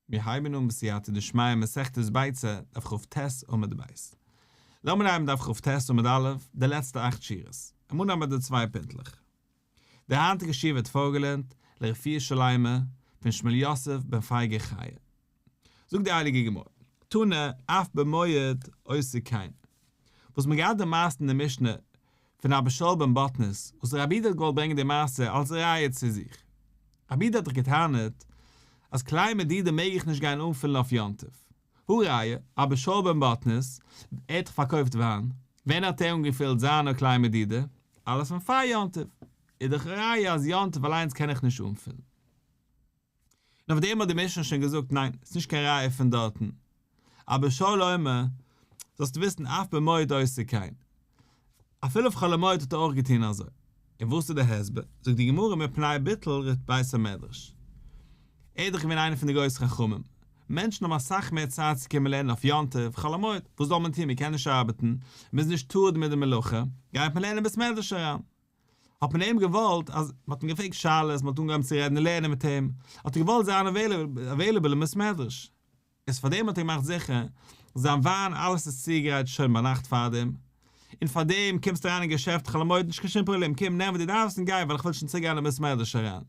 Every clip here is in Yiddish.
מיר הייבן אן בסייעתא דשמיא מסכת ביצה, דף כ"ט עמוד ב'. לאמיר הייבן דף כ"ט עמוד א', די לעצטע אכט שורות. אמאל האבן מיר די צוויי פינטלעך. די היינטיגע שיעור ווערט פארגעלערנט לרפואה שלימה פון שמואל יוסף בן פייגא חיה. זאגט די הייליגע גמרא, תנא אף במועד עושה כן. וואס מ'האט געהאט די מעשה אין די משנה פון אבא שאול בן בטנית, וואס רבי יהודה האט געוואלט ברענגען די מעשה אלס ראיה צו זיך. רבי יהודה האט דאך געטענה'ט אז כלי מדידה מעג איך נישט גיין אנפילן אויף יום טוב. הא ראיה, אבא שאול בן בטנית, ער האט דאך פארקויפט וויין, ווען האט ער אנגעפילט זיינע כלי מדידה? אלעס פון פאר יום טוב. איז דאך א ראיה אז יום טוב אליינס קען איך נישט אנפילן. און אויף דעם האט די משנה שוין געזאגט ניין, ס'איז נישט קיין ראיה פון דארטן. אבא שאול אומר, זאלסטו וויסן אף במועד עושה כן. אפילו אויף חול המועד האט ער אויך געטון אזוי. און וואס איז די הסבר? זאגט די גמרא מפני ביטול בית המדרש. ער איז דאך געווען איינער פון די גרויסע חכמים. מענטשן האבן אסאך מער צייט צו קומען לערנען אויף יום טוב, חול המועד. וואס זאל מען טון, מען קען נישט ארבעטן, מען איז נישט טרוד מיט די מלאכה, גייט מען לערנען אין בית מדרש אריין. האט מען אים געוואלט אז מען האט אים געפרעגט שאלות, מען האט אנגעהויבן צו רעדן און לערנען מיט אים, האט ער געוואלט זיין available אין בית מדרש, איז פאר דעם האט ער געמאכט זיכער זיין וויין אלעס איז צוגעגרייט שוין ביינאכט פארדעם, און פאר דעם קומסטו אריין אין געשעפט חול המועד נישט קיין שום פראבלעם קום נעם וואס דו דארפסט און גיי ווייל איך וויל שוין צוריק גיין אין בית מדרש אריין.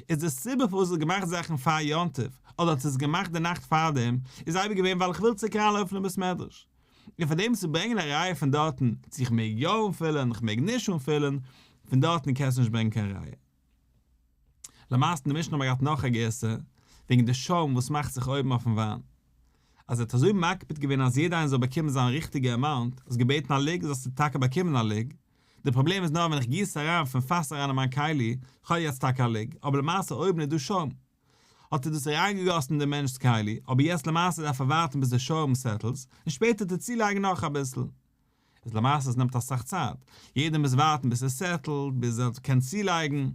איז די סיבה פארוואס ער האט געמאכט זאכן פאר יום טוב, אדער האט עס געמאכט די נאכט פארדעם, איז אייביג געווען ווייל איך וויל צוריק אריינלויפן אין בית מדרש. און פאר דעם צו ברענגען א ראיה פון דארטן צו איך מעג יא אנפילן איך מעג נישט אנפילן, פון דארטן קענסטו נישט ברענגען קיין ראיה. למעשה אין די משנה האט מען געהאט נאך א גירסא וועגן די שוים וואס מאכט זיך אויבן אויפן וויין, אז ער האט אזוי מקפיד געווען אז יעדער איינער זאל באקומען זיין ריכטיגע amount, האסט געבעטן א לוג זאלסטו טאקע באקומען א לוג, די פראבלעם איז נאר ווען איך גיס אריין פון פאס אריין אין מיין כלי, כ'האב יעצט טאקע א לוג, אבער למעשה אויבן איז דא שוים, האט ער דאס אריינגעגאסן אין דעם מענטש'ס כלי, אבער יעצט למעשה דארף ער ווארטן ביז די שוים settles, און שפעטער טוט צולייגן נאך אביסל. איז למעשה עס נעמט אסאך צייט, יעדער מוז ווארטן ביז עס settle ט, ביז ער קען צולייגן,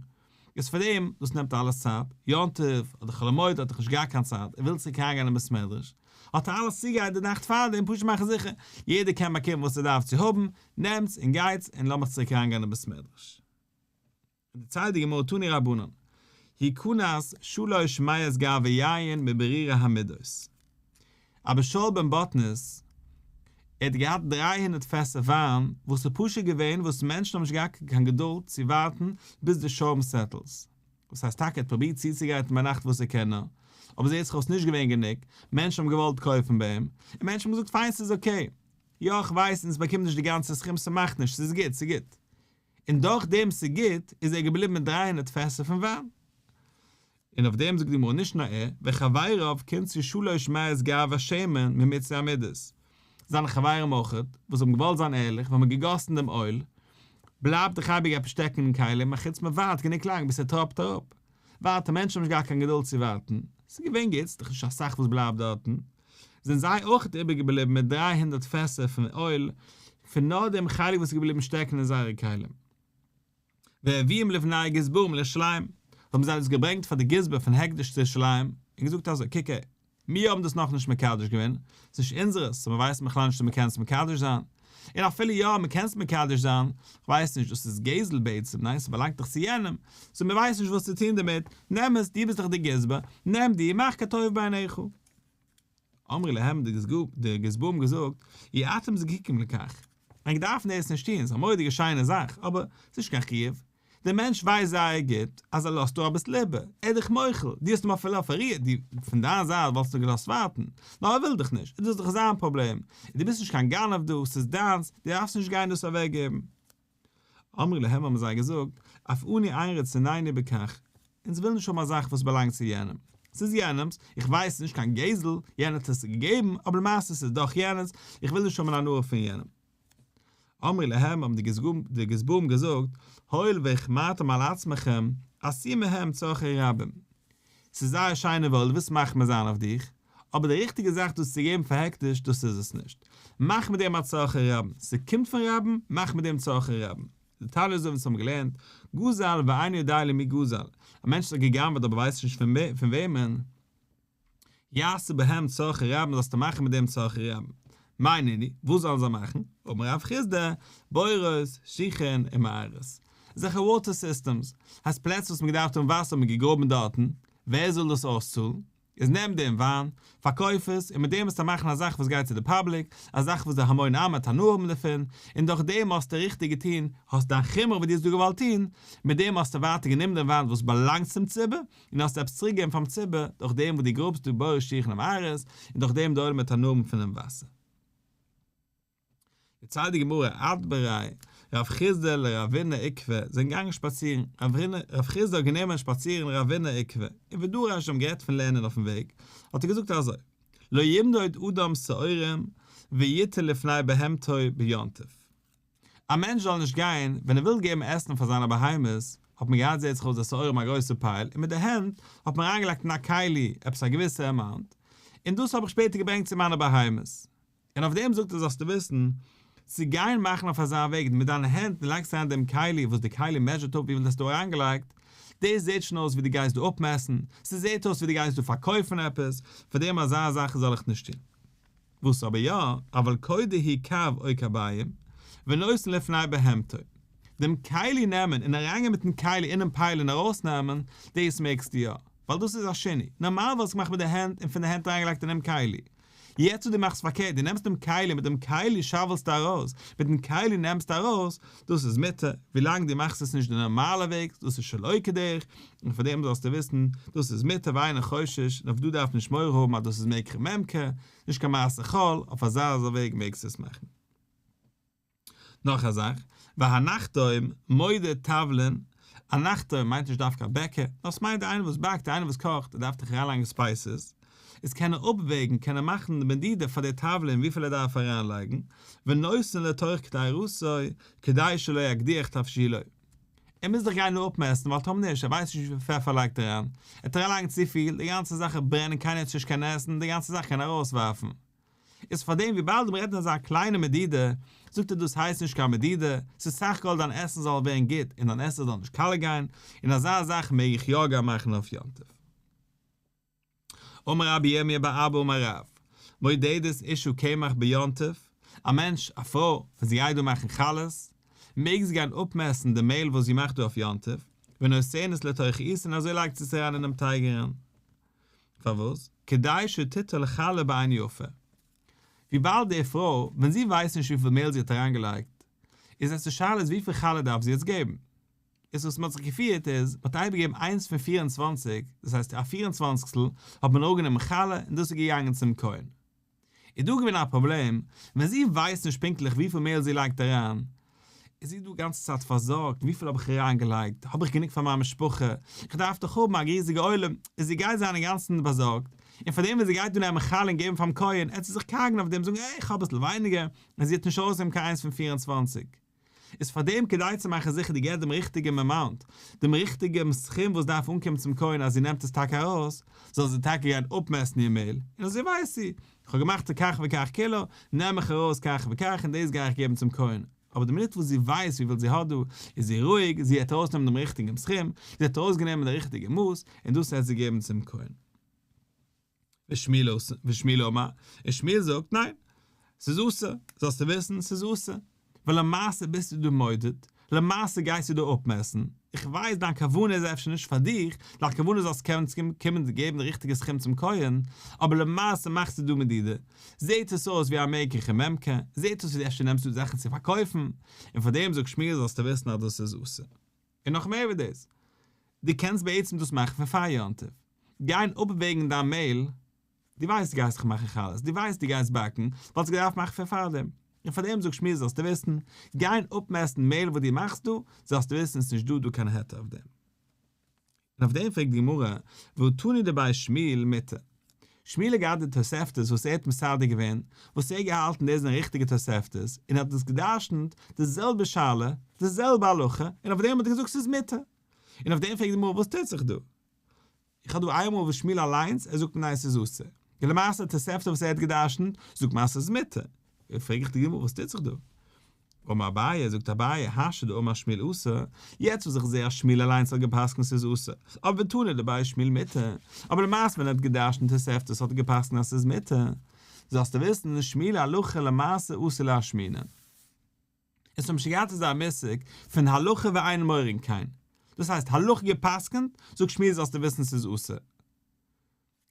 איז פאר דעם, דאס נעמט אלעס צייט, יום טוב אדער חול המועד האט דאך נישט געהאט קיין צייט, ער וויל צוריק אריינגיין אין בית מדרש, האט ער אלעס צוגעגרייט די נאכט פארדעם, פשוט מאכן זיכער יעדער קען באקומען וואס ער דארף צו האבן, נעמטס און גייטס און לאמיך צוריק אריינגיין אין בית מדרש. דערציילט די גמרא תנו רבנן, הכנס שלש מאות גרבי יין מבירורי המידות. אבא שאול בן בטנית, ער האט געהאט 300 פעסער וויין, וואס איז פשוט געווען וואס מענטשן האבן נישט געהאט קיין געדולד צו ווארטן ביז די שוים settles. וואס הייסט טאקע ער האט פרובירט צוצוגרייטן ביינאכט וואס ער קען נאר, אבער זעהט זיך אויס נישט געווען גענוג, מענטשן האבן געוואלט קויפן ביי אים, און מענטשן האבן געזאגט פיין ס'איז okay, יא איך ווייס אונז באקומט נישט די גאנצע סכום ס'מאכט נישט ס'איז גוט ס'איז גוט. און דורך דעם ס'גוט איז ער געבליבן מיט 300 פעסער פון וויין. און אויף דעם זאגט די גמרא נישט נאר ער, וחבריו כינסו שלש מאות גרבי שמן ממיצוי המידות. זיינע חברים אויך, וואס האבן געוואלט זיין ערליך, ווען מ'האט געגאסן דעם oil, בלייבט דאך אייביג עפעס שטעקן אין כלים, אחוץ מ'ווארט גענוג לאנג ביז ס'טראפט אראפ. ווארטן, מענטשן האבן נישט געהאט קיין געדולד צו ווארטן, ס'איז געווען גוט, ס'איז דאך נישט אסאך וואס בלייבט דארטן. זענען זיי אויך איבערגעבליבן מיט 300 פעסער פון oil, פון נאר דעם חלק וואס איז געבליבן שטעקן אין זייערע כלים. והביאום לפני גזברים לירושלים, האבן זיי דאס געברענגט פאר די גזבר פון הקדש צו ירושלים, און געזאגט אזוי, קוק הער, מיר האבן דאס נאכנישט מקדש געווען, ס'איז נישט אונזערעס, so מיר ווייסן בכלל נישט צו מ'קען עס מקדש זיין, און אפילו יא, מ'קען עס מקדש זיין, כ'ווייס נישט, דאס איז גזל בעצם, ניין, ס'באלאנגט דאך צו יענעם, so מיר ווייסן נישט וואס צו טון דערמיט, נעם עס, דו ביסט דאך דער גזבר, נעם דו, מאך כטוב בעיניך. אמרו להם, די גזברים געזאגט, אי אתם זקוקים לכך, ענק דארפן דאס נישט טון, ס'איז א מורא'דיגע שיינע זאך, אבער ס'איז נישט קיין חיוב, דער מענטש ווייסט זייער גוט אז ער לאזט דא אביסל איבער, ער איז דיך מוחל, דו האסט אים אפילו אפערירט, דו פון דיין זייט וואלסטו געלאזט ווארטן, נאר ער וויל דיך נישט, איז דאס דאך זיין פראבלעם, און דו ביסט נישט קיין גנב דא, ס'איז דיינס, דו דארפסט נישט גיין דאס אוועקגעבן. אמרו להם האבן זיי געזאגט, אף אנו אין רצוננו בכך, אונז ווילן נישט האבן א זאך וואס באלאנגט צו יענעם, ס'איז יענעמ'ס, איך ווייס ס'איז נישט קיין גזל, יענער האט עס געגעבן, אבער למעשה ס'איז דאך יענעמ'ס, איך וויל נישט האבן הנאה פון יענעם. אמרו להם האבן די גזברים געזאגט, הואיל והחמרתם על עצמכם, עשו מהם צרכי רבים. ס'איז זייער שיינע וואויל, דו ווילסט מחמיר זיין אויף דיך, אבער די ריכטיגע זאך דאס צו געבן פאר הקדש, דאס איז עס נישט. מאך מיט דעם א צרכי רבים. ס'קומט פון רבים, מאך מיט דעם צרכי רבים. די תנא איז אזוי ווי אונז האבן געלערנט, גזל ואינו יודע למי גזל, א מענטש האט גע'גנב'עט אבער ווייסט נישט פון וועמען, יעשה בהם צרכי רבים זאלסטו מאכן מיט דעם צרכי רבים. מאי נינהו, וואס זאלן זיי מאכן? אמר רב חסדא, בורות, שיחין און מערות. אזעלכע water systems, הייסט פלעצער וואס מען געדארפט האבן וואסער האט מען געגראבן דארטן, ווער זאל דאס אויסצאלן? איז נעם דעם וויין, פארקויף עס, און מיט דעם וועסטו מאכן א זאך וואס גייט צו די public, א זאך וואס די המון עם וועט הנאה האבן דערפון, און דורך דעם האסטו ריכטיג געטון, האסט דיין חומרא וואס דו האסט דא געוואלט טון, מיט דעם האסטו ווייטער גענומען דעם וויין וואס באלאנגט צום ציבור, און האסט עפעס צוריק געגעבן פאר'ן ציבור, דורך דעם וואס דו גראבסט דא בורות שיחין ומערות, און דורך דעם די עולם וועט הנאה האבן פונעם וואסער. דערציילט די גמרא, אדבריה רב חסדא לרבינא עוקבא זענען געגאנגען שפאצירן, רב חסדא האט גענומען שפאצירן רבינא עוקבא, און ודרש זיי האבן גערעדט פון לערנען אויפן וועג, האט ער געזאגט אזוי, לא ימדוד אדם שעורים ויטול לפני בהמתו ביום טוב. א מענטש זאל נישט גיין, ווען ער וויל געבן עסן פאר זיינע בהמות, האט מען געהאט זעט זיך אויס די שעורים א גרויסע פייל, און מיט די הענט האט מען אריינגעלייגט אין א כלי עפעס א געוויסע amount, און דאס האב איך שפעטער געברענגט צו מיינע בהמות. און אויף דעם זאגט ער זאלסטו וויסן, צו גיין מאכן אויף אזא וועג מיט דיינע הענט און לייגסט אריין דעם כלי וואס די כלי measure ט אפ וויפיל דו האסט דא אריינגעלייגט, דאס זעט שוין אויס ווי דו גייסט דא אפמעסן, ס'זעט אויס ווי דו גייסט דא פארקויפן עפעס, פאר דעם אזא זאך זאל איך נישט טון. וואס אבער יא, אבל קודה הוא קב או קביים, ונותן לפני בהמתו. דעם כלי נעמען און אריינגיין מיטן כלי אינעם פייל און ארויסנעמען, דאס מעגסטו יא, ווייל דאס איז א שינוי, נארמאל וואלסטו געמאכט מיט די הענט און פון די הענט אריינגעלייגט אינעם כלי, יעצט וואס דו מאכסט פארקערט, דו נעמסט דעם כלי, מיט דעם כלי shovel סטו ארויס, מיטן כלי נעמסטו ארויס, דאס איז מותר, ווילאנג דו מאכסט עס נישט די נארמאלע וועג, דאס איז שלא כדרך, און פאר דעם זאלסטו וויסן, דאס איז מותר ואינו חושש, און אויף דא דארף מען נישט מורא האבן אז דאס איז מקח וממכר, נישט קיין מעשה חול, אויף אזא אזא וועג מעגסטו עס מאכן. נאך א זאך, והנחתום מודד תבלין, א נחתום מיינט נישט דווקא א בעקער, נאר ס'מיינט איינער וואס באקט, איינער וואס קאכט, ער דארף דאך אריינלייגן spices, איז קען ער אפוועגן, קען ער מאכן די מדידה פאר די תבלין וויפיל ער דארף אריינלייגן, ונותן לתוך קדירתו, כדי שלא יקדיח תבשילו. ער מוז דאך גיין אפמעסטן ווייל טאמער נישט, ער ווייסט נישט וויפיל פעפער ער לייגט אריין, ער וועט אריינלייגן צופיל, די גאנצע זאך וועט ברענען קיינער וועט נישט קענען עסן, די גאנצע זאך קען ער ארויסווארפן. איז פארדעם וויבאלד מ'רעדט אין אזא קליינע מדידה, זאגט ער דאס הייסט נישט קיין מדידה, ס'איז סך הכל דיין עסן זאל ווערן גוט און דיין עסן זאל נישט קאלע גיין, און אזא זאך מעג איך יא גיין מאכן אויף יום טוב. אמר רבי ירמיה בר אבא אמר רב, מודדת אשה קמח ביום טוב, א מענטש, א פרוי, ווען זי גייט דא מאכן חלות, מעג זי גיין אפמעסטן די מעהל וואס זי מאכט דא אויף יום טוב, ונותנת לתוך עיסה און אזוי לייגט זי עס אריין אינעם טייג אריין. פארוואס? כדי שתיטול חלה בעין יפה. וויבאלד די פרוי, ווען זי ווייסט נישט וויפיל מעהל זי האט אריינגעלייגט, איז עס די שאלה איז וויפיל חלה דארף זי יעצט געבן. איז וואס מען האט זיך געפירט איז, מען האט אייביג געגעבן איינס פון 24, דאס הייסט א פיר און צוואנציגסטל, האט מען אראפגענומען חלה און דאס איז געגאנגען צום כהן. איז דא געווען א פראבלעם, ווען זי ווייסט נישט פונקטליך וויפיל מעהל זי לייגט אריין, איז זי דא גאנצע צייט פארזארגט, וויפיל האב איך אריינגעלייגט, האב איך גענוג פאר מיין משפחה, איך דארף דאך האבן א ריזיגע עולם, און זי גייט זיין אינגאנצן באזארגט, און פארדעם ווען זי גייט דא נעמען חלה און געבן פאר'ן כהן, עט זי זיך קארגן אויף דעם, זאגן, אה, איך האב אביסל ווייניגער, און זי וועט נישט ארויסנעמען קיין איינס פון 24. איז פארדעם כדי צו מאכן זיכער די געבט דעם ריכטיגן amount, דעם ריכטיגן סכום וואס דארף אנקומען צום כהן אז זי נעמט עס טאקע ארויס, זאל זי טאקע גיין אפמעסטן איר מעהל, און אזוי ווייסט זי, איך האב געמאכט כך וכך קילו, נעם איך ארויס כך וכך און דאס גיי איך געבן צום כהן. אבער די מינוט וואס זי ווייסט וויפיל זי האט דא, איז זי רואיג, זי העט ארויסנעמען דעם ריכטיגן סכום, זי האט ארויסגענומען די ריכטיגע מאס, און דאס העט זי געבן צום כהן. ושמואל אמר, און שמואל זאגט, ניין, ס'איז אסור, זאלסטו וויסן, ס'איז אסור, ווייל למעשה ביסטו דא מודד, למעשה גייסטו דא אפמעסן, איך ווייס דיין כוונה איז אפשר נישט פאר דיך, דיין כוונה איז זאלסט קענען קומען געבן די ריכטיגע סכום צום כהן, אבער למעשה מאכסטו דא מדידה, זעט עס אויס ווי א מקח וממכר, זעט אויס ווי אפשר נעמסטו זאכן צו פארקויפן, און פאר דעם זאגט שמואל זאלסטו וויסן אז דאס איז אסור. און נאך מער ווי דאס, דו קענסט בעצם דאס מאכן פון פאר יום טוב, גיין אפוועגן דיין מעהל, דו ווייסט דו גייסט זיך מאכן חלות, דו ווייסט דו גייסט באקן, וואלסט געדארפט מאכן פון פארדעם. און פארדעם זאגט שמואל זאלסטו וויסן, גיין אפמעסטן מעהל וואס דו מאכסט דא, זאלסטו וויסן ס'איז נישט דא דא קיין היתר אויף דעם. און אויף דעם פרעגט די גמרא, והא תנא דבי שמואל מותר. שמואל האט געהאט די תוספתות וואס ער האט מסדר געווען, וואס ער האט געהאלטן דאס זענען ריכטיגע תוספתות, און ער האט דאס גע'דרש'נט די זעלבע שאלה, די זעלבע הלכה, און אויף דעם האט ער געזאגט ס'איז מותר. און אויף דעם פרעגט די גמרא וואס טוט זיך דא? איך האב דא איינמאל וואס שמואל אליינס ער זאגט ניין ס'איז אסור, און למעשה תוספתא וואס ער האט גע'דרש'נט זאגט מען אז ס'איז מותר, פרעג איך די גמרא וואס טוט זיך דא? אמר אביי, זאגט אביי, השתא דאמר שמואל אסור, יעצט וואס איך זע אז שמואל אליינס האט גע'פסק'נט ס'איז אסור, אבער ותנא דבי שמואל מותר, אבער למעשה ווען ער האט גע'דרש'נט תוספתא האט ער גע'פסק'נט אז ס'איז מותר, זאלסטו וויסן, שמואל הלכה למעשה אתא לאשמועינן. עס האבן שוין געהאט אזא מושג פון הלכה ואין מורין כן. דאס הייסט הלכה גע'פסק'נט, זאגט שמואל זאלסטו וויסן ס'איז אסור.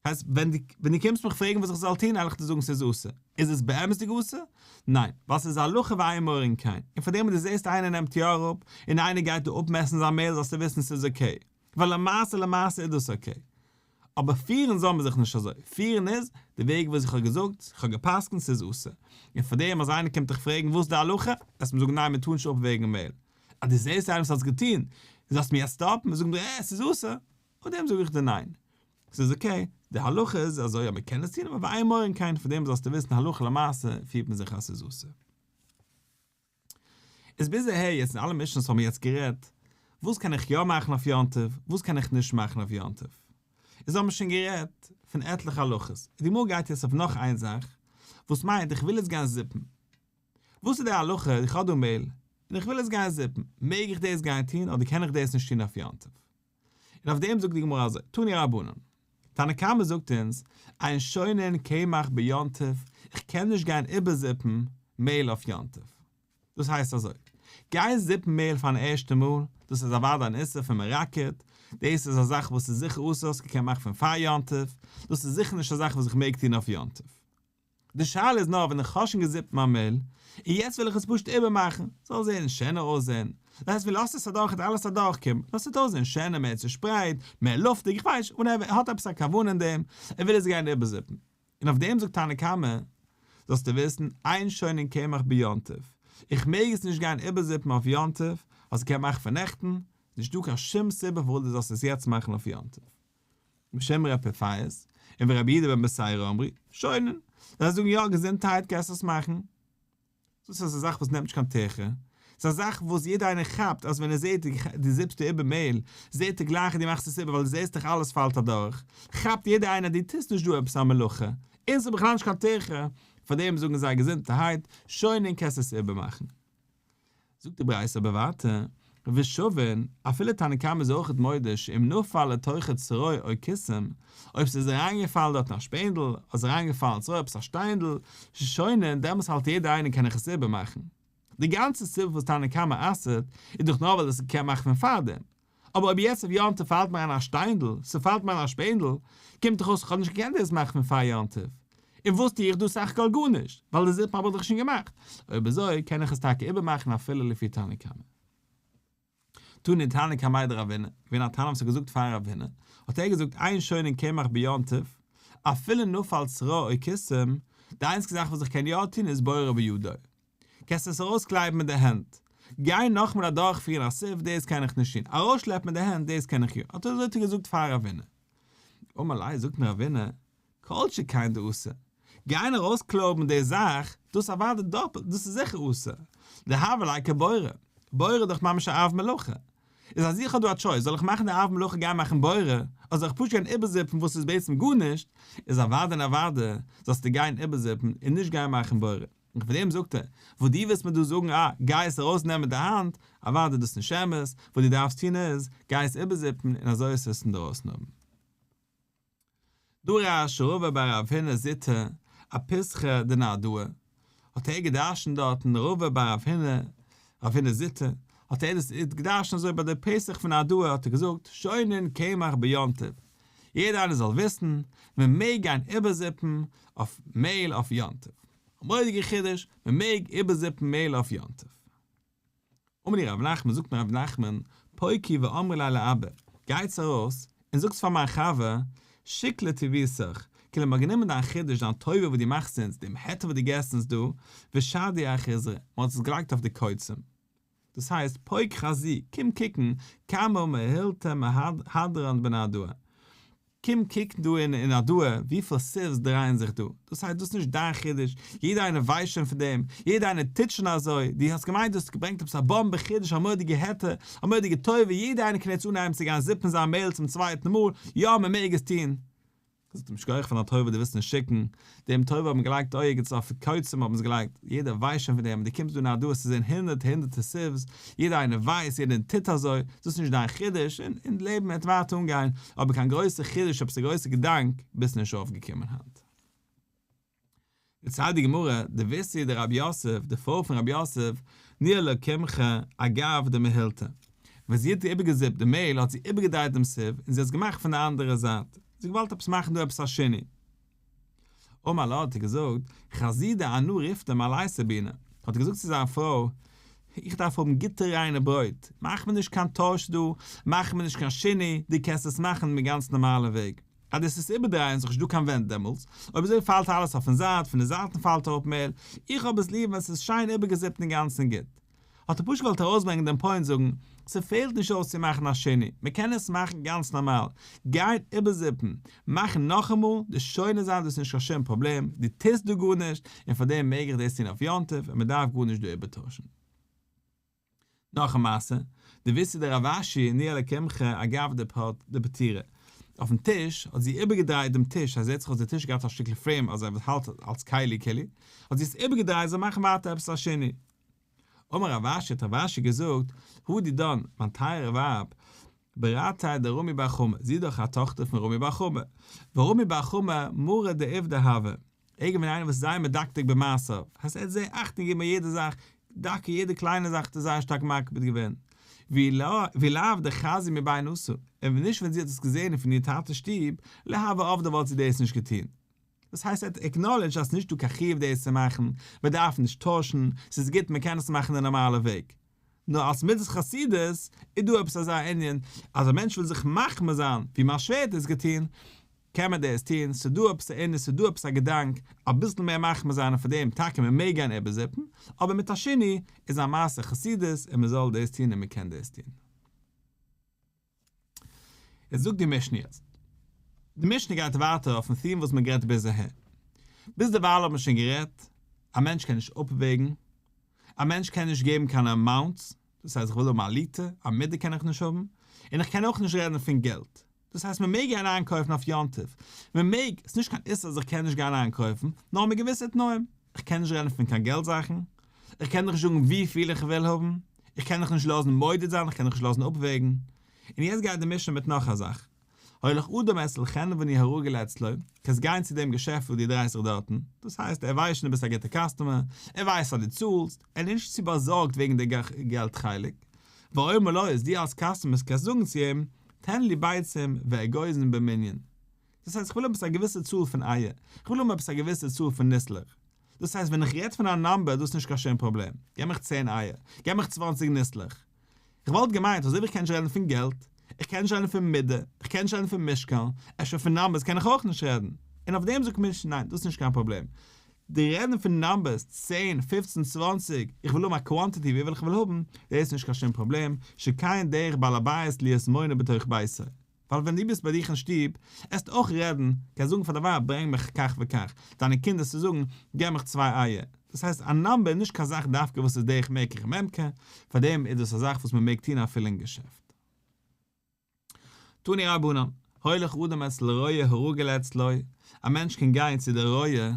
הייסט, ווען דו ווען דו קומסט מיך פרעגן וואס איך זאל טון, וועל איך דיר זאגן ס'איז אסור. איז עס באמת'דיג אסור? ניין, ווייל ס'איז הלכה ואין מורין כן. און פאר דעם ווען דו זעסט איינער נעמט יא אראפ, און איינער גייט דא אפמעסן זיין מעהל זאלסטו וויסן ס'איז okay. ווייל למעשה למעשה איז דאס okay. אבער פירן זאל מען זיך נישט אזוי. פירן איז, די וועג וואס איך האב געזאגט, איך האב גע'פסק'נט ס'איז אסור. און פאר דעם אז איינער קומט דיך פרעגן וואס איז די הלכה, וועסט אים זאגן ניין מען טאר נישט אפוועגן מעהל. אז דו זעסט איינער וואס האט עס געטון, זאלסט מיר יעצט סטאפן און זאגן אה ס'איז אסור? אויף דעם זאג איך דיר ניין. ס'איז okay, די הלכה איז אזוי אז מ'קען עס טון אבער ואין מורין כן, פאר דעם זאלסטו וויסן הלכה למעשה פירט מען זיך אז ס'איז אסור. איז ביז אהער יעצט אין אלע משנה'ס האבן מיר יעצט גערעדט וואס קען איך יא מאכן אויף יום טוב, וואס קען איך נישט מאכן אויף יום טוב. איז האבן מיר שוין גערעדט פון עטליכע הלכות, די גמרא גייט יעצט אויף נאך איין זאך, וואס מיינט איך וויל יעצט גיין זיפן. וואס איז די הלכה, איך האב דא מעהל, און איך וויל עס גיין זיפן, מעג איך דאס גיין טון אדער קען איך דאס נישט טון אויף יום טוב? און אויף דעם זאגט די גמרא אזוי, תנו רבנן, תנא קמא זאגט אונז, אין שונין קמח ביום טוב, איך קען נישט גיין איבערזיפן מעהל אויף יום טוב. דאס הייסט אזוי, גיין זיפן מעהל פארן ערשטן מאל, דאס איז אוודאי אן איסור פון מרקד, דאס איז א זאך וואס איז זיכער אסור, האסט געקענט מאכן פון פאר יום טוב, דאס איז זיכער נישט א זאך וואס איך מעג טון אויף יום טוב. די שאלה איז נאר ווען איך האב שוין געזיפט מיין מעהל, און יעצט וויל איך עס פשוט איבערמאכן, זאל זעהן שענער אויסזעהן, דאס הייסט ווי לאזט עס אדורך וועט אלעס אדורכקומען, נאר ס'וועט אויסזעהן שענער, מער צושפרייט, מער לופטיג, איך ווייס נישט, whatever, ער האט עפעס א כוונה אין דעם, ער וויל עס גיין איבערזיפן. און אויף דעם זאגט תנא קמא, זאלסטו וויסן, אין שונין קמח ביום טוב, איך מעג עס נישט גיין איבערזיפן אויף יום טוב, האסט געקענט מאכן פון נעכטן, נישטא קיין שום סיבה פארוואס דו זאלסט עס יעצט מאכן אויף יום טוב. בשם ר' פפייס און ורבי יהודה בן בתירא אמרו, שונין, זיי זאגן יא געזונטהייט קענסט עס מאכן. דאס איז א זאך וואס נעמט נישט קיין טירחה, ס'איז א זאך וואס יעדער איינער כאפט אז ווען ער זעט דו זיפסט דא איבער מעהל, זעט ער גלייך אז דו מאכסט עס איבער ווייל דו זעסט דאך אלעס פאלט אדורך, כאפט יעדער איינער דו טוסט נישט דא עפעס א מלאכה, און ס'איז בכלל נישט קיין טירחה, פארדעם זאגן זיי געזונטערהייט, שונין קענסט עס איבערמאכן. זאגט די ברייתא אבער ווייטער, ושווין, אפילו תנא קמא איז אויכעט מודה שאם נפל לתוכו צרור או קיסם, אויב ס'איז אריינגעפאלן דארטן א שפענדל, אדער ס'איז אריינגעפאלן צרור עפעס א שטיינדל, שונין, דעמאלס האלט יעדער איינער קען איך עס איבערמאכן. די גאנצע סיבה וואס תנא קמא אסר'ט איז דאך נאר ווייל עס געקענט מאכן פון פארדעם. אבער אויב יעצט אויף יום טוב פאלט מיר איין א שטיינדל, ס'פאלט מיר איין א שפענדל, קומט דאך אויס כ'האב נישט געקענט דאס מאכן פון פאר יום טוב. און וואס טו איך דא סך הכל גארנישט, ווייל די זיפן האב איך דאך שוין געמאכט. אויב אזוי קען איך עס טאקע איבערמאכן אפילו לפי תנא קמא. תני תנא קמיה דרבינא, געווען א תנא וואס האט געזאגט פאר רבינא, האט ער געזאגט אין שונין קמח ביום טוב, אפילו נפל צרור או קיסם, די איינציגסטע זאך וואס איך קען יא טון איז בוררו בידו. קענסט עס ארויסקלייבן מיט די הענט. גיין נאכמאל אדורכפירן א סיב, דאס קען איך נישט טון. ארויסשלעפן מיט די הענט, דאס קען איך יא. האט אזוי האט ער געזאגט פאר רבינא. אמר ליה, זאגט אים רבינא, כל שכן דאסור. גיין ארויסקלויבן די זאך, דאס אוודאי דאפלט, דאס איז זיכער אסור. דהוה ליה כבורר. בורר איז דאך ממש א אב מלאכה. איז אז איך האב דא א choice, זאל איך מאכן די אב מלאכה גיין מאכן בורר, אדער זאל איך פשוט גיין איבערזיפן וואס איז בעצם גארנישט, איז אוודאי און אוודאי זאלסטו גיין איבערזיפן און נישט גיין מאכן בורר. און פאר דעם זאגט ער, וואס דו ווילסט מיר דא זאגן אה, גיי עס ארויס נעמען מיט די האנט, אוודאי דאס נישט אמת, וואס דו דארפסט טון איז, גיי עס איבערזיפן און אזוי עס עס אינדרויסן האבן. דרש רבא בר רב הונא זוטא אפיתחא דנהרדעא, האט ער געדרשנט דארטן רבא בר רב הונא, רב הונא זוטא, האט ער דאס געדרשנט אזוי ביי די פתח פון נהרדעא האט ער געזאגט, שונין קמח ביום טוב, יעדער איינער זאל וויסן, מען מעג גיין איבערזיפן אויף מעהל אויף יום טוב. א מורא'דיגע חידוש, מען מעג איבערזיפן מעהל אויף יום טוב. אמר להו רב נחמן, זאגט מיר רב נחמן, פוקו ואמרו ליה לאבא, גייטס ארויס און זאגטס פאר מיין חבר, שקלה טיבותך, כאילו מ'האט גענומען דיין חידוש, דיין טובה וואס דו מאכסט אונז, דעם היתר וואס דו געסט אונז דא, ושדיוה אחיזרי, מ'האט עס געלייגט אויף די קוצים. דאס הייסט, פוק חזי, קום קוקן, כמה מהילתא מהדרן בנהרדעא. קום קוק דא אין נהרדעא וויפיל sieves דרייען זיך דא. דאס הייסט, דאס איז נישט דיין חידוש, יעדער איינער ווייסט שוין פון דעם, יעדער איינער טוט שוין אזוי, דו האסט געמיינט דו האסט געברענגט עפעס א באמבע חידוש, א מורא'דיגע היתר, א מורא'דיגע טובה, יעדער איינער קען יעצט אנהייבן צו גיין זיפן זיין מעהל צום צווייטן מאל, יא מען מעג עס טון. זאגט אים שכוח פאר דיין טובה דו ווילסט נישט שיקן, דעם טובה האט מען געלייגט ערגעץ אויף קוצים האבן זיי געלייגט, יעדער ווייסט שוין פון דעם, דו קומסט דא נהרדעא צו זען הונדערטע הונדערטע sieves, יעדער איינער ווייסט, יעדער טוט אזוי, דאס איז נישט דיין חידוש, און און לעבן וועט ווייטער אנגיין, אבער קיין גרויסע חידוש עפעס א גרויסע געדאנק ביסט נישט אויפגעקומען היינט. דערציילט די גמרא, דביתהו דרב יוסף, די פרוי פון רב יוסף, ניהלה קמחא אגב דמהילתא, ווען זי האט איבערגעזיפט די מעהל האט זי איבערגעדרייט דעם sieve און זי האט עס געמאכט פון די אנדערע זייט. זי האט געוואלט עפעס מאכן דא עפעס א שינוי. אמר לה האט ער געזאגט, חזי דאנא ריפתא מעלייתא בעינא, האט ער געזאגט צו זיין פרוי, איך דארף האבן גוטע ריינע ברויט, מאך מיר נישט קיין טויש דא, מאך מיר נישט קיין שינוי, דו קענסט עס מאכן מיט גאנץ נארמאלע וועג. אז דו וועסט עס איבערדרייען איז דאך נישט דא קיין ווענט דעמאלטס, אויב אזוי פאלט אלעס אויפן זייט, פון די זייטן פאלט אראפ מעל, איך האב עס ליב ווען ס'איז שיין איבערגעזיפט אינגאנצן גוט. האט ער פשוט געוואלט ארויסברענגען דעם point זאגן, ס'פעלט נישט אויס צו מאכן א שינוי, מ'קען עס מאכן גאנץ נארמאל, גיין איבערזיפן, מאכן נאכאמאל, די שונה זיין דאס איז נישט קיין שום פראבלעם, דו טוסט דא גארנישט, און פארדעם מעג איך דאס טון אויף יום טוב און מ'דארף גארנישט דא איבערטוישן. נאך א מעשה, דביתהו דרב אשי ניהלה קמחא אגב דפטירה, אויפן טיש האט זי איבערגעדרייט דעם טיש, אז זעט זיך אויס די טיש געהאט א שטיקל frame אזוי וואס האלט אלס כלי כאילו, האט זי עס איבערגעדרייט זאל מאכן ווייטער עפעס א שינוי. אמר רב אשי האט רב אשי געזאגט, הא דידן, מיין טייערע ווייב, ברתיה דרמי בר חמא, זי איז דאך א טאכטער פון רמי בר חמא, ורמי בר חמא מרא דעובדא הוה, ער איז געווען איינער וואס איז זייער מדקדק במעשיו, הייסט ער האט זייער אכטונג געגעבן ביי יעדע זאך, דוקא יעדע קליינע זאך האט ער זייער שטארק מקפיד געווען, ואי לאו דחזיא מבי נתא, און ווען נישט ווען זי האט עס געזען פון איר טאטע'ס שטוב, לא הוה עבדא וואלט זי דאס נישט געטון. דאס הייסט ער האט acknowledged אז ס'נישט דא קיין חיוב דאס צו מאכן, מען דארף נישט טוישן, ס'איז גוט מען קען עס מאכן די נארמאלע וועג. נאר אלס מידת חסידות איז דא עפעס אזא ענין אז א מענטש וויל זיך מחמיר זיין ווי מיין שווער האט עס געטון, קען מען דאס טון, ס'איז דא עפעס א ענין, ס'איז דא עפעס א געדאנק, אביסל מער מחמיר זיין און פאר דעם טאקע מען מעג גיין איבערזיפן, אבער מיט א שינוי איז א מעשה חסידות און מען זאל דאס טון און מען קען דאס טון. יעצט זאגט די משנה יעצט. די משנה גייט ווייטער אויפן theme וואס מען גערעדט ביז אהער. ביז דערווייל האט מען שוין גערעדט, א מענטש קען נישט אפוועגן, א מענטש קען נישט געבן קיין amounts, דאס הייסט איך וויל האבן א ליטער, א מידה קען איך נישט האבן, און איך קען אויך נישט רעדן פון געלט. דאס הייסט מען מעג גיין איינקויפן אויף יום טוב, מען מעג, ס'איז נישט קיין איסור אז איך קען נישט גיין איינקויפן, נאר מיט געוויסע תנאים, איך קען נישט רעדן פון קיין געלט זאכן, איך קען דיך נישט זאגן וויפיל איך וויל האבן, איך קען דיך נישט לאזן מודד זיין, איך קען דיך נישט לאזן אפוועגן. און יעצט גייט די משנה מיט נאך א זאך. הולך אדם אצל חנווני הרגיל אצלו, קענסט גיין צו דעם געשעפט וואס דו דרייסט זיך דארטן, דאס הייסט ער ווייסט שוין דו ביסט א גוטע customer, ער ווייסט אז דו צאלסט, ער איז נישט צו באזארגט וועגן די געלט חלק, ואומר לו איז דו אלס customer קענסט זאגן צו אים, תן לי ביצים ואגוזים במנין. דאס הייסט איך וויל האבן עפעס א געוויסע צאל פון אייער, איך וויל האבן עפעס א געוויסע צאל פון ניסלעך. דאס הייסט ווען איך רעד פון א number דאס איז נישט קיין שום פראבלעם, געב מיך צען אייער, געב מיך צוואנציג ניסלעך. איך וואלט געמיינט אזוי ווי איך קען נישט רעדן פון געלט, איך קען נישט רעדן פון מידה, איך קען נישט רעדן פון משקל, אפשר פון numbers קען איך אויך נישט רעדן. און אויף דעם זאגט משנה ניין דאס איז נישט קיין פראבלעם. די רעדן פון numbers, צען, פופצן, צוואנציג, איך וויל האבן א quantity וויפיל איך וויל האבן, דאס איז נישט קיין שום פראבלעם, שכן דרך בעל הבית להיות מונה בתוך ביתו. ווייל ווען דו ביסט ביי דיך אין שטוב, עסטו אויך רעדן, קענסט זאגן פאר די ווייב ברענג מיך כך וכך, דיינע קינדער צו זאגן געב מיך צוויי אייער, דאס הייסט א number איז נישט קיין זאך דווקא וואס איז דרך מקח וממכר, פארדעם איז דאס א זאך וואס מען מעג טון אפילו אין געשעפט. תנו רבנן, הולך אדם אצל רועה הרגיל אצלו, א מענטש קען גיין צו די רועה,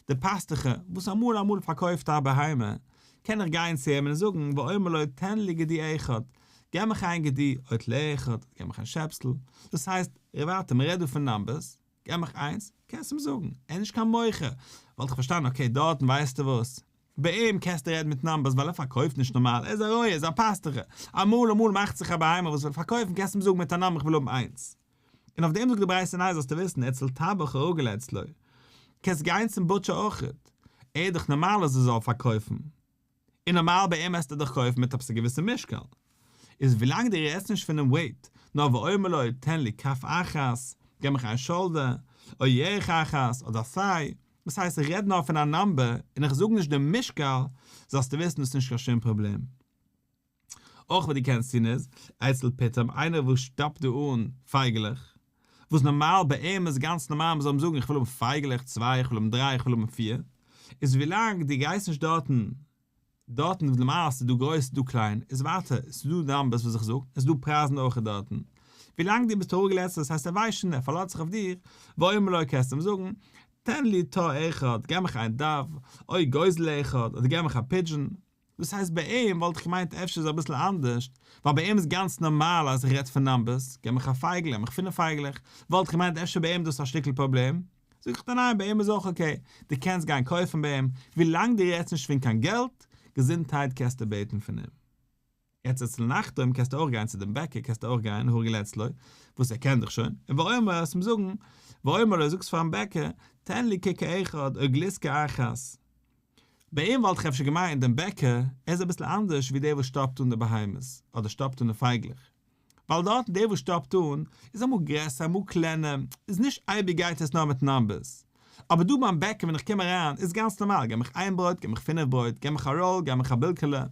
די פאסטוכער, וואס אמאל אמאל פארקויפט א בהמה, קען איך גיין צו אים און זאגן, ואומר לו תן לי גדי אחד, געב מיך איין גדי, או טלה אחד, געב מיך איין שעפסל, דאס הייסט, ווייטער, מען רעדט דא פון numbers, געב מיך איינס, קענסט אים זאגן, ער איז נישט קיין מוכר, וואלט איך פארשטאנען, okay דארטן ווייסטו וואס, ביי אים קענסטו רעדן מיט numbers ווייל ער פארקויפט נישט נארמאל, ער איז א רועה, ער איז א פאסטוכער, אמאל אמאל מאכט זיך א בהמה וואס וויל פארקויפן קענסט אים זאגן מיט א number איך וויל האבן איינס. און אויף דעם זאגט די ברייתא ניין זאלסטו וויסן אצל טבח הרגיל אצלו. קענסט גיין צום butcher אויכעט. ער איז דאך נארמאל אז ער זאל פארקויפן. און נארמאל ביי אים עסטו דאך קויפן מיט עפעס א געוויסע משקל. איז ווילאנג דו רעדסט נישט פונעם weight, נאר ואומר לו תן לי כף אחת, געב מיך איין shoulder, או ירך אחת, אדער thigh, דאס הייסט איך רעד נאר פון א number און איך זאג נישט דעם משקל, זאלסטו וויסן דאס איז נישט קיין שום פראבלעם. אויך וואס דו קענסט טון איז, אצל פיטם, איינער וואס שטאפט דא אן פייגעלעך, וואס נארמאל ביי אים איז גאנץ נארמאל מען זאל אים זאגן איך וויל האבן פייגעלעך צוויי, איך וויל האבן דריי, איך וויל האבן פיר, איז ווילאנג דו גייסט נישט דארטן, דארטן וואו נארמאל ס'איז דא גרויס ס'איז דא קליין, איז ווייטער, ס'איז דא numbers וואס איך זאג, עס איז דא פרייזן אויך דארטן. ווילאנג דו ביסט אראפגעלעצט דאס הייסט ער ווייסט שוין ער פארלאזט זיך אויף דיר, ואומר לו קענסט אים זאגן, תן לי תור אחד, געב מיך איין dove, או גוזל אחד, אדער געב מיך א pigeon. דאס הייסט ביי אים וואלט איך געמיינט אפשר איז אביסל אנדערשט, ווייל ביי אים איז גאנץ נארמאל אז איך רעד פון numbers, געב מיך א פייגל, געב מיך פינף פייגלעך, וואלט איך געמיינט אפשר ביי אים דאס א שטיקל פראבלעם, זאג איך דיר ניין ביי אים איז אויך okay, דו קענסט גיין קויפן ביי אים, ווילאנג דו רעדסט נישט פון קיין געלט, געזונטהייט קענסטו בעטן פון אים. יעצט אצל נחתום קענסטו אויך גיין צו דעם בעקער קענסטו אויך גיין הרגיל אצלו וואס ער קען דיך שוין און ואומר וועסט אים זאגן ואומר לו זאגסט פארן בעקער תן לי ככר אחד או גלוסקא אחת ביי אים וואלט איך אפשר געמיינט דעם בעקער ער איז אביסל אנדערש ווי דער וואס שטאפט אן די בהמות אדער שטאפט אן די פייגלעך ווייל דארטן דער וואס שטאפט אן איז אמאל גרעסער אמאל קלענער, איז נישט אייביג גייט עס נאר מיט נאמבערס. אבער דא ביים בעקער ווען איך קום אריין איז גאנץ נארמאל געב מיך איין ברויט געב מיך פינף ברויט געב מיך א ראל געב מיך א בילקעלע.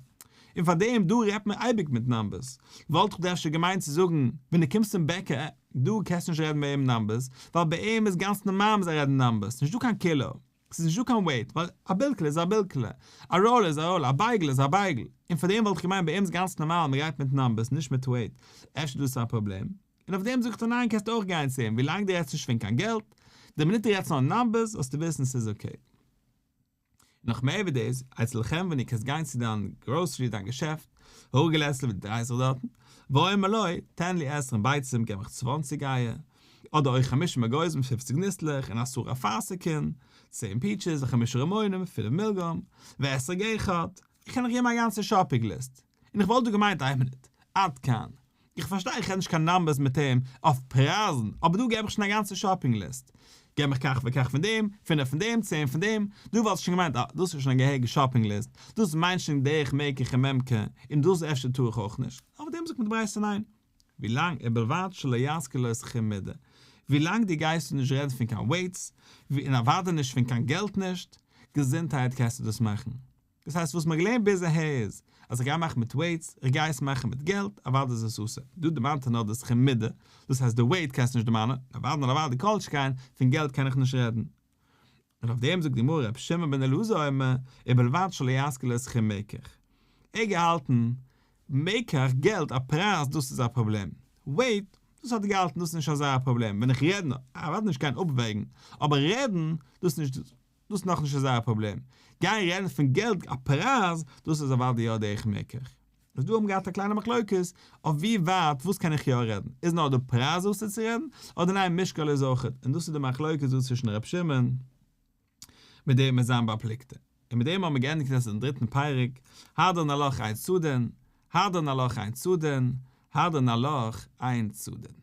און פאר דעם דא רעדט מען אייביג מיט נאמבערס. וואלט איך דא אפשר געמיינט צו זאגן ווען דו קומסט צום בעקער דא קענסטו נישט רעדן ביי אים נאמבערס ווייל ביי אים איז גאנץ נארמאל מ'זאל רעדן נאמבערס נישטא קיין קילא. ס'איז נישטא קיין weight, ווייל א בילקעלע איז א בילקעלע, א ראל איז א ראל, א בייגל איז א בייגל, און פאר דעם וואלט איך געמיינט ביי אים איז גאנץ נארמאל מען גייט מיט נאמבערס נישט מיט weight, אפשר דאס איז א פראבלעם, און אויף דעם זאגט ער ניין קענסט אויך גיין צו אים ווילאנג דו רעדסט נישט פון קיין געלט, די מינוט דו רעדסט נאר נאמבערס זאלסטו וויסן ס'איז okay. נאך מער ווי דאס, אצל חנווני קענסט גיין צו דיין גראסערי דיין געשעפט, הרגיל אצלו ווי דו דרייסט זיך דארטן, ואומר לו, תן לי עשרים ביצים געב מיך צוואנציג אייער, אדער או חמישים אגוזים פופציג ניסלעך און עשרה אפרסקין, צען peaches וחמישה רימונים, פינף מילגרוים, ואתרוג אחד, איך קען דיך געבן א גאנצע shopping list, און איך וואלט דא געמיינט איין מינוט, עד כאן. איך פארשטיי איך רעד נישט קיין נאמבערס מיט אים אויף פרייזן, אבער דא געב איך שוין א גאנצע shopping list. געב מיך כך וכך פון דעם, פינף פון דעם, צען פון דעם, דא וואלט איך שוין געמיינט אה, דאס איז שוין א געהעריגע shopping list, דאס מיינט שוין דרך מקח וממכר, און דאס אפשר טאר איך אויך נישט, אויף דעם זאגט מיר די ברייתא ניין. ווילאנג ובלבד שלא יזכיר לו סכום מידה, ווילאנג דו גייסט נישט רעדן פון קיין weights, און אוודאי נישט פון קיין געלט נישט, געזונטהייט קענסטו דאס מאכן. דאס הייסט וואס מ'האט געלערנט ביז אהער איז, אז איך גיי מאכן מיט weights, איך גיי עס מאכן מיט געלט, אוודאי איז עס אסור. דא דערמאנט ער נאר די סכום מידה, דאס הייסט די weight קענסטו נישט דערמאנען, אוודאי און אוודאי כל שכן, פון געלט קען איך נישט רעדן. און אויף דעם זאגט די גמרא רבי שמעון בן אלעזר אומר, ובלבד שלא יזכיר לו סכום מקח. ער האט געהאלטן, מקח, געלט, א פרייז, דאס איז א פראבלעם. weight, דאס האט ער געהאלטן דאס איז נישט אזא פראבלעם, ווען איך רעד נאר, אוודאי נישט גיין אפוועגן, אבער רעדן, דאס נישט, דאס איז נאכנישט אזא פראבלעם. גיין רעדן פון געלט, א פרייז, דאס איז אוודאי יא דרך מקח. איז דא האבן געהאט א קליינע מחלוקת אויף ווי ווייט וואס קען איך יא רעדן, איז נאר די פרייז אסור צו רעדן, אדער ניין משקל איז אויכעט, און דאס איז די מחלוקת דא צווישן ר' שמעון מיט דעם מיט זיין בר פלוגתא. און מיט דעם האבן מיר געענדיגט יעצט דעם דריטן פרק, הדרן עלך אין צדין, הדרן עלך אין צדין, הדרן עלך אין צדין.